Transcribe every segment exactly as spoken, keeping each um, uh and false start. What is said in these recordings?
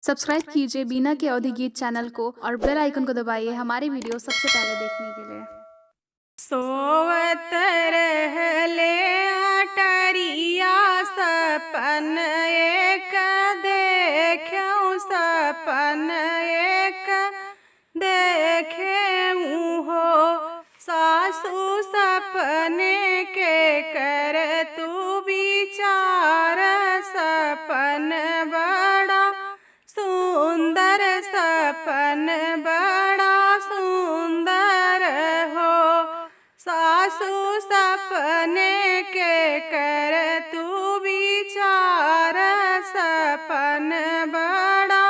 सब्सक्राइब कीजिए बीना के अवधी गीत चैनल को और बेल आइकन को दबाइए हमारी वीडियो सबसे पहले देखने के लिए। सोवत रहले अटरिया सपन एक देख्यौ, सपन एक देख्यौ हो। सासु सपने के कर तू विचार, सपन बड़ा सुंदर, सपन बड़ा सुंदर हो। सासु सपने के कर तू विचार, सपन बड़ा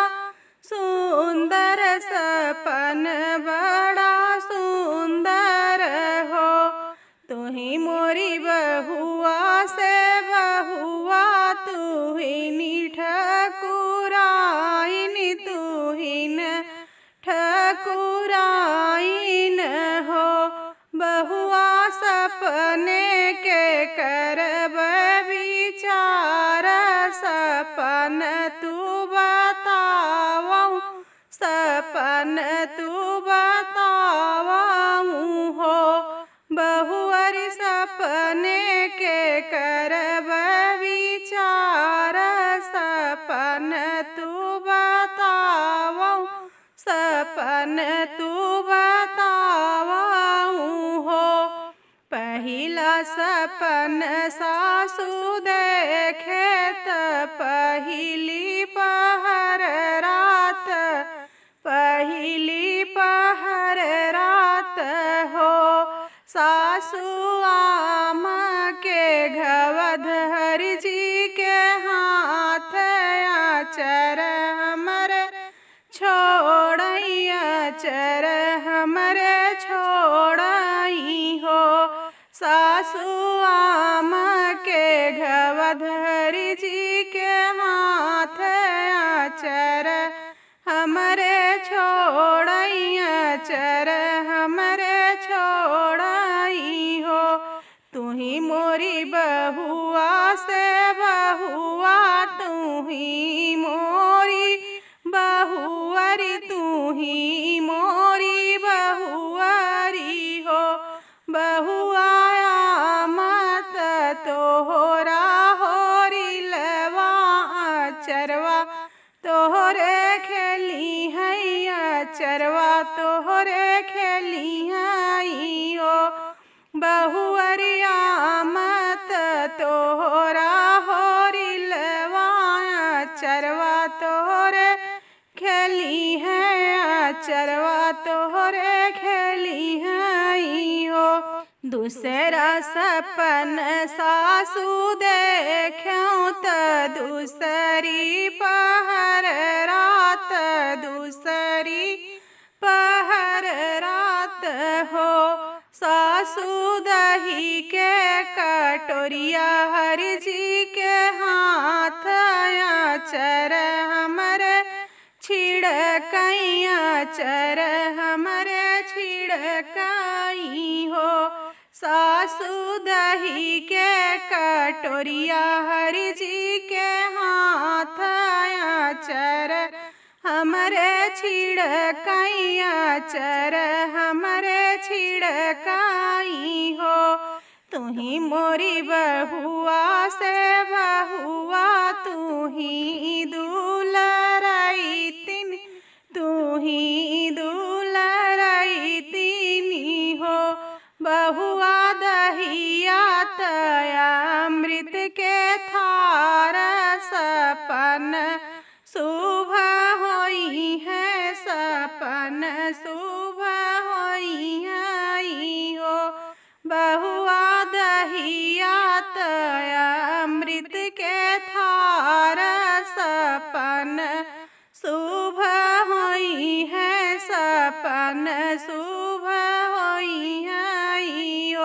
सुंदर, सपन बड़ा सुंदर हो। तुही मोरी बहुआ से बहुआ, तुही ठकुराइन, तुही ठकुराइन हो। बहुआ सपने के करब विचार, सपन तू बतावौ, सपन तू बतावौ हो। बहुअर सपने के करब विचार, सपन तू बतावौ, सपन तू बतावौ हो। पहिला सपन सासु देखे त पहिली पहर रात, पहिली पहर रात हो। सासु आम के घवध हरि जी के हाथ, आचर हमरे छोड़इ, आचर हमरे छोड़इ हो। सासु आम के घवध हरि जी के हाथ, आचर हमरे छोड़इ, आचर हमरे छोड़इ हो। तुही मोरी बहुआ से बहुआ, तुही मोरी बहुअरी, तुही मोरी बहुअरी हो। बहुआ आम त तोहरा होरी लवा, अचरवा तोहरे खेलिहैं, अचरवा तोहरे खेलिहैं ओ। बहुअरी आम त तोहरा होरी लवा, अचरवा तोहरे खेलिहैं, अचरवा तोहरे खेलिहैं ओ। दूसरा सपन सासु देख्यौ त दूसरी पहर रात, दूसरी पहर रात हो। सासु दही के कटोरिया हरि जी के हाथ, आचर हमरे छिड़कइ, आचर हमरे छिड़कइ हो। सासु दही के कटोरिया हरि जी के हाथ, आचर हमरे छिड़कइ, आचर हमरे छिड़कइ हो। तुही मोरी बहुआ से बहुआ, तुही दुलरइतिन, तुही दुलरइतिन हो। बहुआ दहिया त अमृत के थार, सपन शुभ होइहैं, सपन शुभ होइहैं ओ। बहुआ दहिया त अमृत के थार, सपन शुभ होइहैं, सपन शुभ होइहैं ओ।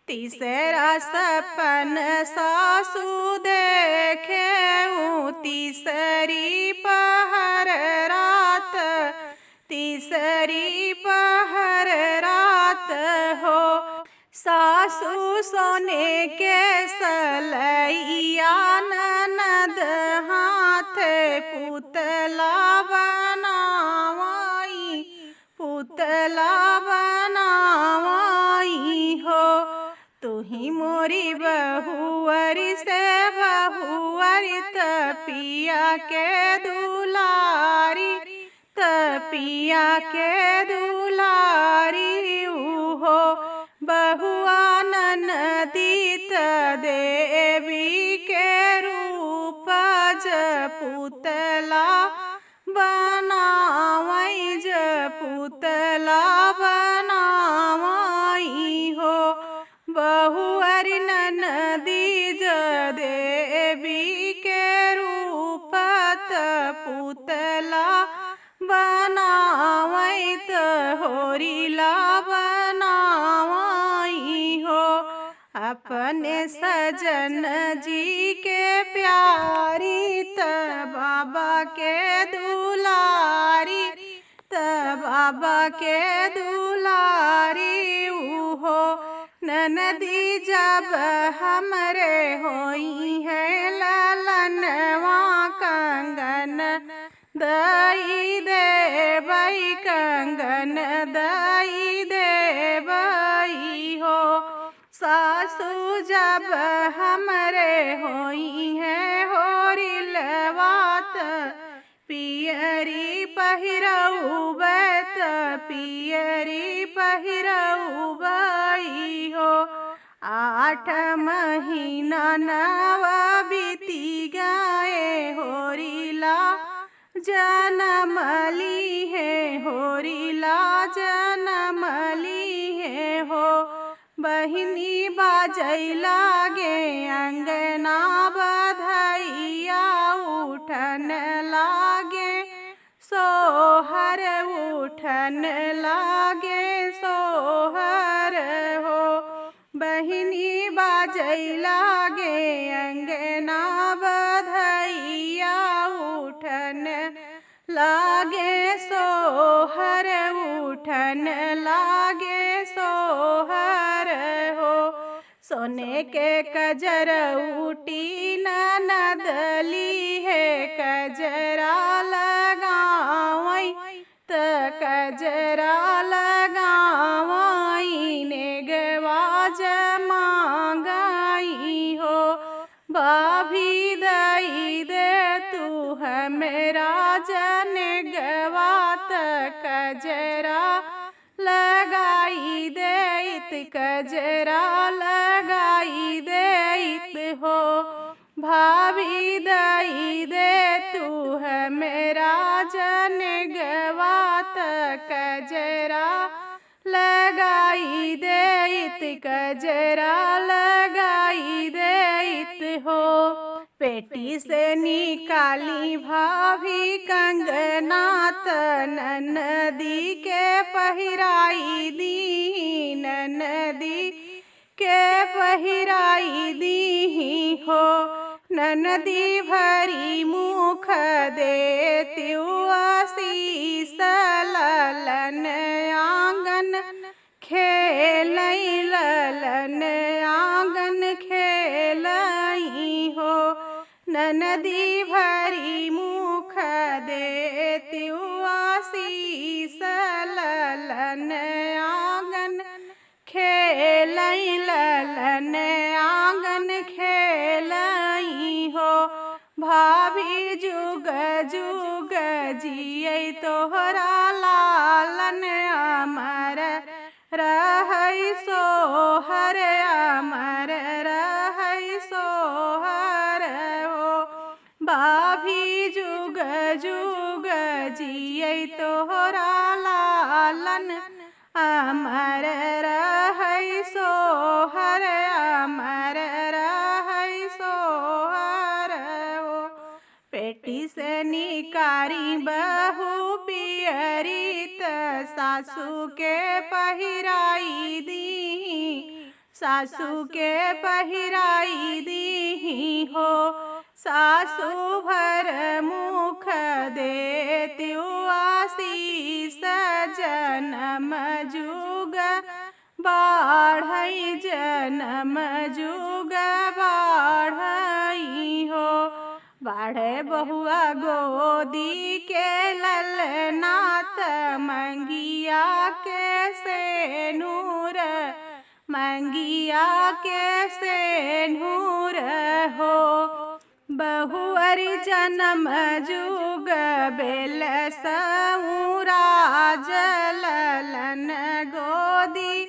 तीसरा सपन सासु देखे ऊ, तीसरी पहर रात, तीसरी पहर रात हो। सासु सोने के सलइया, ननद हाथ पुत पुतला बनावई, पुतला बनावई हो। तुही मोरी बहुअरी से बहुअरी, त पिया के दुलारी, त पिया के दुलारी उहो बहुआ ननदी, त देवी के रूप ज पुतला बनावई, ज पुतला बनावई हो। बहुअरी ननदी ज देवी के रूप त पुतला बनावई, त होरिला बनावई हो। अपने सजन जी के प्यारी, त बाबा के दुलारी, त बाबा के दुलारी उहो। ननदी जब हमरे होइहैं ललनवा, कंगन दई देबई, कंगन दई देबई हो। सासू जब हमरे होइहैं होरिलवा, त पियरी पहिरउबै, त पियरी पहिरउबै हो। आठ महीना नव बीती गए, होरिला जनम लीहे, होरिला जनम लीहे हो। बहिनी बाजै लागे अंगना बधइया, उठन लागे सोहर, उठन लागे सोहर हो। बहिनी बाजै लागे अंगना बधइया, उठन लागे सोहर, उठन लागे सोहर हो। सोने के कजरउटी ननद लीहे, कजरा लगावई, त कजरा लगावई, नेगवा जमागई हो। भाभी दई दे तू हमरा ज नेगवा, त कजरा लगाई देइत, कजरा लगाई देइत हो। भाभी दई दे तू हमरा ज नेगवा, त कजरा लगाई देइत, कजरा लगाई देइत हो। पेटी से निकाली भाभी कंगना, त ननदी के पहिराई दीही, ननदी के पहिराई दीही हो। ननदी भरी मुख देतिउ आशीष, ललन आंगन खेलई, ललन आंगन खेलई हो। ननदी भरी मुख देतिउ आशीष, ललन आंगन खेलई, ललन आंगन खेलई हो। भाभी जुग जुग जियै तोहरा लालन, अमर रहै सोहर, अमर रहै सोहर हो। भाभी जुग जुग जियै तोहरा लालन, अमर रहै सोहर, अमर रहै सोहर हो। पेटी से निकारी बहू पियरी, त सासू के पहिराई दीही, सासू के पहिराई दीही हो। सासू भर मुख देतिउ आशीष, जनम जुग बाढ़ई, जनम जुग बाढ़ई हो। बाढ़े बहुआ गोदी के ललना त मंगिया के सेनुर, मंगिया के सेनुर हो। बहुअर जनम जुग बेल संउरा ललन गोदी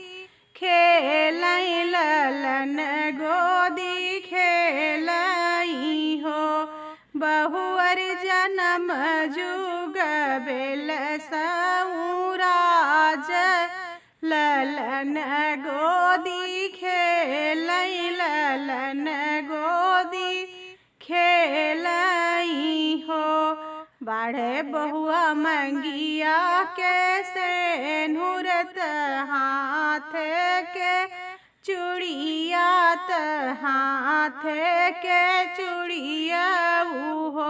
खेलई, ललन गोदी खेलई हो। बहुअर जनम जुग बेल संउरा ललन गोदी खेलई, ललन गोदी खेलई हो। बाढ़े बहुआ मंगिया के सेनुर त हाथ के चुड़िया त हाथ के चुड़िया हो।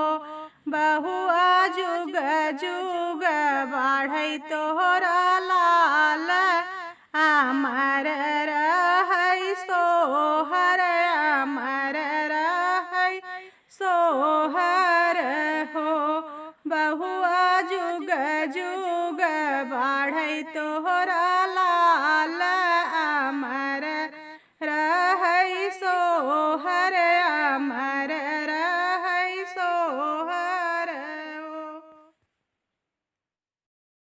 बहुआ जुग जुग बाढ़ई तोहरा लाल, अमर रहई सोहर, अमर रहई सोहर हो। बहुआ जुग जुग बाढ़ई तोहरा लाल।